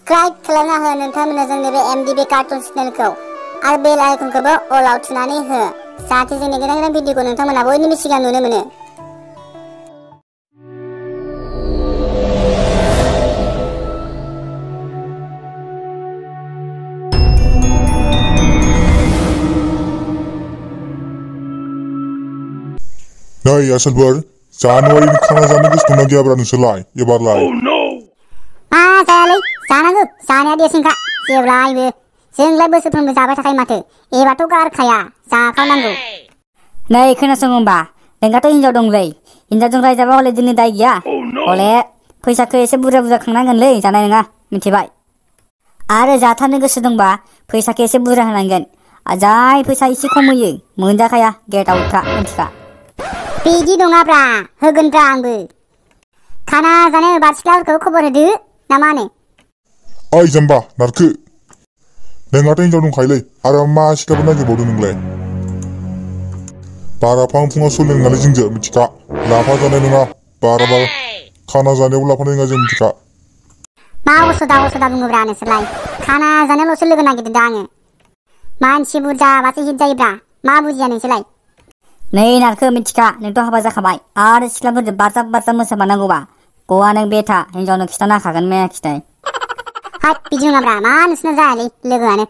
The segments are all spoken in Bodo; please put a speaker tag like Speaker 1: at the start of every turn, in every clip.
Speaker 1: साबस्क्राइब खालामना हो नोंथांमोना जोंनि बे MDB कार्टुन चेनेलखौ आरो बेल आइकनखौबो अलाव थुनानै हो जाहाथे जोंनि गोदान गोदान भिडिअखौ नोंथांमोना बयनिबो सिगां नुनो मोनो।
Speaker 2: नै आसोलफोर जानुवारिनि खाना जानो गोसो दंना गैयाब्रा नोंसोरलाय एबारलाय?
Speaker 1: मा जायालै जानांगौ जानाया देरसिनखा जेब्लायबो जोंलाय बोसोरफ्रोमबो जाबाय थाखायो माथो एबारथ' गारखाया जाखानांगौ।
Speaker 3: नै खोनासं होनबा नोंहाथ' हिनजाव दंलै हिनजावजों रायजाबा हले जोंनि दाय गैया हले फैसाखौ एसे बुरजा बुरजा खांनांगोनलै जानाय नङा मिथिबाय। आरो जाथारनो गोसो दंबा फैसाखौ एसे बुरजा होनांगोन जाय फैसा एसे खम होयो मोनजाखाया गेट आउटखा मिथिखा।
Speaker 1: बिदि नङाब्रा होगोनब्रा आंबो खाना जानो बारसिख्लाफोरखौ खबर होदो ना मा होनो?
Speaker 2: ओइ जाम्बा नारखो नोंहाथ' हिनजाव दंखायोलै आरो मा सिख्लाफोर नागिरबावदों नोंलाय? बारा फां फुङाव सोलों नालाय जोंजों मिथिखा लाफा जानाय नङा बाराबा खाना जानायाव लाफानाय नङा जों मिथिखा।
Speaker 1: मा असदा बुङोब्रा नोंसोरलाय खाना जानायावल'सो लोगो नागिरदों दा आङो मानसि बुरजाबासो हिट जायोब्रा मा बुजिया नोंसोरलाय?
Speaker 3: नै नारखो मिथिखा नोंथ' हाबा जाखाबाय आरो सिख्लाफोरजों बारजाब बारजाब मोसाबानांगौबा गवा नों बेथा हिनजावनो खिथाना होखागोन माया खिथाय।
Speaker 1: हाय बिदि नङाब्रा मा नोंसोरना जायालै लोगोआनो।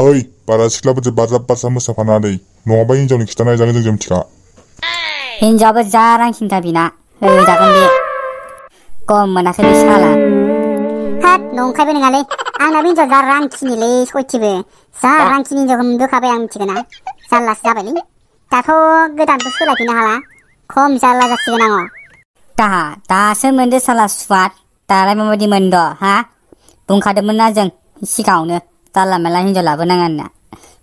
Speaker 2: ओइ बारा सिख्लाफोरजों बारजाब बारजाब मोसाफानानै नङाबा हिनजावनि खिथाना जागोन जों मिथिखा।
Speaker 3: हिनजावाबो जा रांखिंखा बिना होजागोन बे खम मोनाखै बे साला।
Speaker 1: हाट नंखायबो नङालै आंनाबो हिनजाव जा रांखिनिलै सयथिबो जा रांखिनि हिनजावखौ मोनबोखाबाय आं मिथिगोना जारलासो जाबायलै दाथ' गोदानथ' सोलायफिननो हाला खम जारला जासिगोन आङो।
Speaker 3: दासो मोनदो साला सुवाद दालाय माबायदि मोनद' हा बुंखादोंमोन ना जों सिगाङावनो जानला मेला हिनजाव लाबोनाङा होनना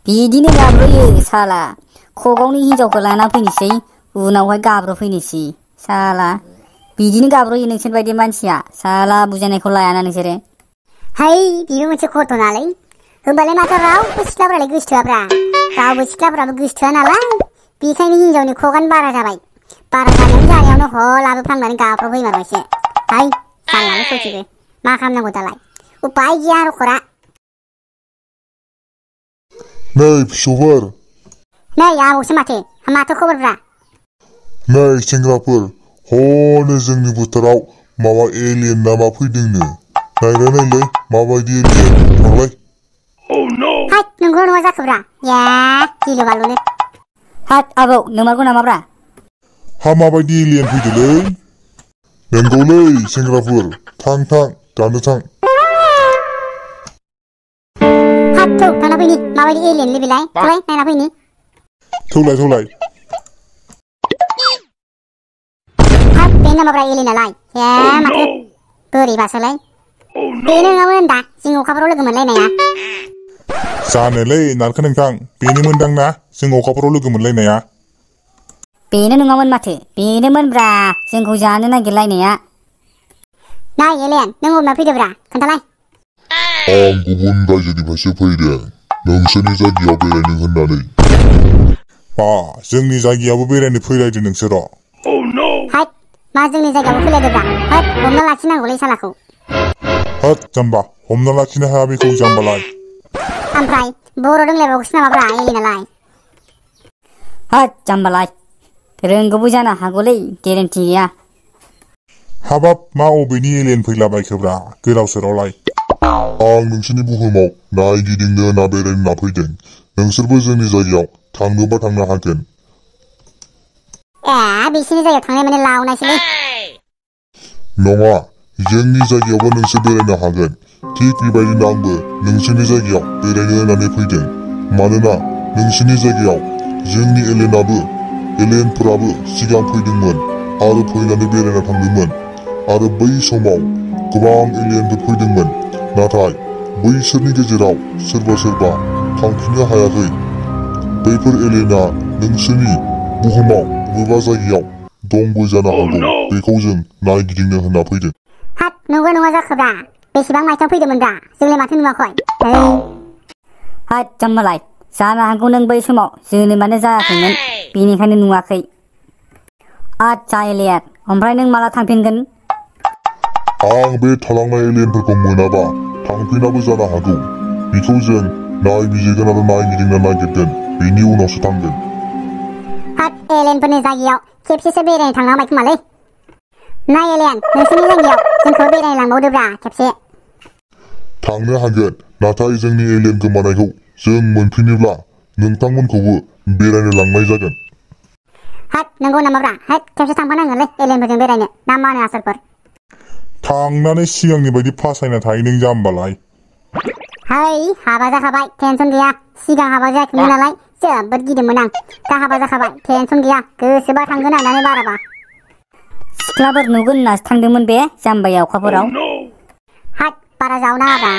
Speaker 3: बिदिनो गाब्र'यो साला खगावनि हिनजावखौ लाना फैनोसै उनावहाय गाब्र'फैनोसै साला बिदिनो गाब्र'यो नोंसोर बायदि मानसिया साला बुजायनायखौ लायाना नोंसोरो।
Speaker 1: हाय बेबो मोनसे घटनालै होमबालाय माथो रावबो सिख्लाफ्रालाय गोसोथोआब्रा रावबो सिख्लाफ्राबो गोसोथोआ नालाय बेखायनो हिनजावनि खगानो बारा जाबाय बारा जानायावनो ह लाबोफ्लांनानै गाब्र'फैमारबायसो। हाय जारलालै सयथिबो मा खालामनांगौ दालाय उपाय गैया रखरा।
Speaker 2: नै फिसौफोर
Speaker 1: नै आबौसो माथो खबरब्रा?
Speaker 2: नै सेंग्राफोर हनै जोंनि फोथाराव माबा एलियन नामा फैदोंनो नायलै माबायदि एलियन थांलाय।
Speaker 1: हाय नंगौ नङा जाखोब्रा या गिलु बालुनो।
Speaker 3: हाट आबौ नोंमारगौ नामाब्रा?
Speaker 2: हा माबायदि एलियन फैदोलै नंगौलै सेंग्राफोर थां दानो थां।
Speaker 1: हाट थौ थांना फैनि माबायदि एलियनलै बेलाय थौलाय नायना फैनि।
Speaker 2: थौलाय
Speaker 1: हाट बेनो नामाब्रा एलियनालाय ए माथो बोरैबासोलाय बेनो नङामोन होनबा जों अखाफोराव लोगो मोनलायनाया?
Speaker 2: जानोलै नारखो नोंथां बेनो मोनदांना जों अखाफोराव लोगो मोनलायनाया?
Speaker 3: बेनो नङामोन माथो बेनोमोनब्रा जोंखौ जानो नागिरलायनाया।
Speaker 1: नाय एलियन नों अबेनिफ्राय फैदोब्रा खोन्थालाय?
Speaker 2: आं गुबुन रायजोनिफ्रायसो फैदों नोंसोरनि जायगायाव बेरायनो होननानै। बा जोंनि जायगायावबो बेरायनो फैलायदो नोंसोरो?
Speaker 1: हाट मा जोंनि जायगायावबो फैलायदोब्रा हाट हमना लाखिनांगौलै सालाखौ।
Speaker 2: हाट जाम्बा हमना लाखिनो हाया बेखौ जाम्बालाय।
Speaker 1: ओमफ्राय बर' रोंलायबावगौसो नामाब्रा एलियनालाय?
Speaker 3: हाट जाम्बालाय रोंगौबो जानो हागौलै गेरेन्टि गैया।
Speaker 2: हाबाब मा अबेनि एलियन फैलाबायखोब्रा गोदाव सोरावलाय? आं नोंसोरनि बुहुमाव नायगिदिंनो होनना बेरायनो होनना फैदों नोंसोरबो जोंनि जायगायाव थांनोबा थांनो हागोन।
Speaker 1: ए बिसिनि जायगायाव थांनाय माने लावनायसोलै।
Speaker 2: नङा जोंनि जायगायावबो नोंसोर बेरायनो हागोन थिग बेबायदिनो आंबो नोंसोरनि जायगायाव बेरायनो होननानै फैदों मानोना नोंसोरनि जायगायाव जोंनि एलियनफोराबो सिगां फैदोंमोन आरो फैनानै बेरायना थांदोंमोन आरो बै समाव गोबां एलियनफोर फैदोंमोन नाथाय बैसोरनि गेजेराव सोरबा थांफिननो हायाखै। बैफोर एलियना नोंसोरनि बुहुमाव बबेबा जायगायाव दंबो जानो हागौ बेखौ जों नायगिदिंनो होनना फैदों।
Speaker 1: हाट नंगौ नङा जाखोब्रा बेसेबां मायथाइयाव फैदोंमोनब्रा जोंलाय माथो नुवाखै?
Speaker 3: हाट जाम्बालाय जानो हागौ नों बै समाव जोनोमानो जायाखैमोन बेनिखायनो नुवाखै। आदसा एलियन ओमफ्राय नों माला थांफिनगोन?
Speaker 2: आं बे थालांनाय एलियनफोरखौ मोनाबा थांफिनाबो जानो हागौ। बेखौ जों नायबिजिरगोन आरो नायगिदिंना नागिरगोन। बेनि उनावसो थांगोन।
Speaker 1: हाट एलियनफोरनि जायगायाव खेबसेसो बेरायनो थांनांबाय खोमालै। नाय एलियन, नोंसोरनि जायगायाव जोंखौ बेरायनो लांबावदोब्रा खेबसे।
Speaker 2: थांनो हागोन, नाथाय जोंनि एलियन गोमानायखौ जों मोनफिनोब्ला नोंथांमोनखौबो बेरायनो लांनाय जागोन।
Speaker 1: हाट नंगौ नामाब्रा? हाट खेबसे थांफानांगोनलै एलियनफोरजों बेरायनो। ना मा होनो आसोलफोर?
Speaker 4: थांनानै सिगांनि बायदि फासायना थाहैनों जाम्बालाय।
Speaker 1: हाय हाबा जाखाबाय, टेनसन गैया। सिगां हाबा जायाखैमोन नालाय जोबोद गिदोंमोन आं। दा हाबा जाखाबाय, टेनसन गैया। गोसोबा थांगोन आंनानै बाराबा।
Speaker 3: सिख्लाफोर नुगोन होननासो थांदोंमोन बे जाम्बाया अखाफोराव।
Speaker 1: हाट बारा जावनाङाब्रा।